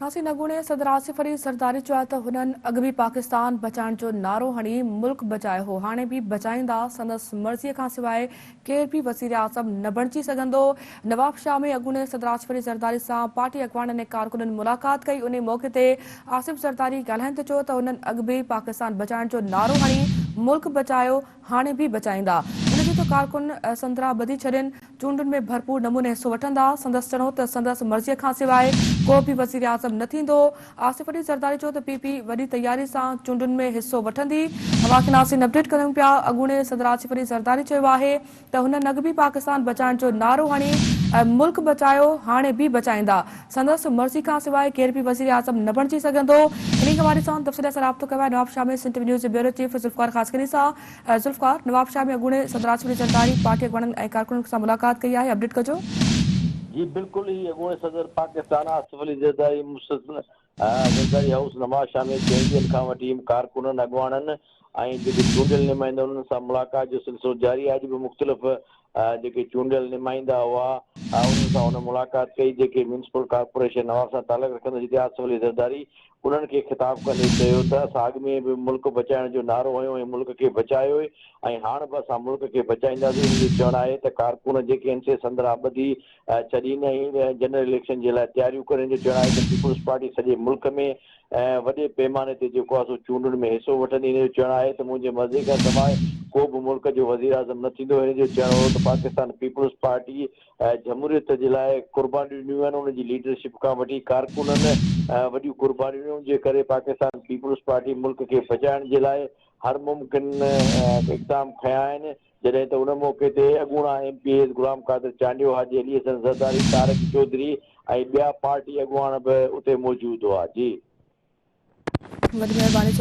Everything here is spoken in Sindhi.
ناصر اڳوڻي صدر آصف علي زرداري چيو آهي ته هنن اڳ به پاڪستان بچائڻ جو نعرو هڻي ملڪ بچايو هو، هاڻي به بچائيندا، سندس مرضي کانسواء ڪير به وزيراعظم نه بڻجي سگهندو. نوابشاهه ۾ اڳوڻي صدر آصف علي زرداري سان پارٽي اڳواڻن ۽ ڪارڪنن ملاقات ڪئي، انهي موقعي تي آصف زرداري ڳالهائيندي چيو ته هنن اڳ به پاڪستان بچائڻ جو نعرو هڻي ملڪ بچايو، هاڻي به بچائيندا. هن چيو ته ڪارڪن سندرا ٻڌي ڇڏين، چونڊن ۾ ڀرپور نموني حصو وٺندا. سندس چوڻ هو ته سندس مرضي کانسواء ڪو به وزيراعظم نه ٿيندو. آصف علي زرداري چيو ته پي پي وڏي تياري سان چونڊن ۾ حصو وٺندي. اوهان کي ناظرين اپڊيٽ ڪريون پيا، اڳوڻي صدر آصف علي زرداري چيو آهي ته هنن اڳ به پاڪستان بچائڻ جو نعرو هڻي ملڪ بچايو، هاڻي به بچائيندا. سندس مرضي کانسواء ڪير به وزيراعظم نه بڻجي سگهندو. انهي حوالي سان تفصيل سان رابطو ڪيو آهي نوابشاهه ۾ سنڌ ٽي وي نيوز جي بيورو چيف ذوالفقار خاصخيلي سان. ذوالفقار، نوابشاهه ۾ اڳوڻي صدر آصف علي زرداري پارٽي اڳواڻن ۽ ڪارڪنن سان ملاقات ڪئي آهي، اپڊيٽ ڪجو. جي بلڪل هي اڳوڻي صدر پاڪستان آصف علي زرداري مسلسل زرداري هائوس نوابشاهه ۾ چئن ڏينهن کان وٺي ڪارڪنن اڳواڻن ۽ جيڪي چونڊيل نمائندا انهن سان ملاقات جو سلسلو جاري آهي اڄ به مختلف جيڪي چونڊيل نمائندا هئا انهن سان هن ملاقات ڪئي جيڪي ميونسپل ڪارپوريشن نواب سان تعلق رکندڙ جتي آصف علي زرداري انهن کي خطاب ڪندي چيو ته اسان اڳ ۾ به ملڪ بچائڻ جو نعرو هنيو ۽ ملڪ کي بچايو ۽ هاڻ به اسان ملڪ کي بچائينداسين هن جو چوڻ آهي ته ڪارڪن جيڪي آهن سي سندرا ٻڌي ڇڏين ۽ جنرل اليڪشن جي لاء تياريون ڪرين جو چوڻ آهي ته پيپلز پارٽي سڄي ملڪ ۾ وڏي پيماني تي جيڪو آهي سو چونڊن ۾ حصو وٺندي. هن جو چوڻ آهي ته منهنجي مرضي کان سواء ڪو به ملڪ جو وزيراعظم نه ٿيندو. هن جو چوڻ هو ته پاڪستان پيپلز پارٽي جمهوريت جي لاء قربانيون ڏنيون آهن، ان جي ليڊرشپ کان وٺي ڪارڪنن وڏيون قربانيون ڏنيون، ان جي ڪري پاڪستان پيپلز پارٽي ملڪ کي بچائڻ جي لاء هر ممڪن اقدام کنيا آهن. جڏهن ته ان موقعي تي اڳوڻا M P As Ghulam Qadir Chandio, Haji Ali Hassan Zardari, Tariq Chaudhry ۽ ٻيا پارٽي اڳواڻ به اتي موجود هئا. جي. وڏي مهرباني.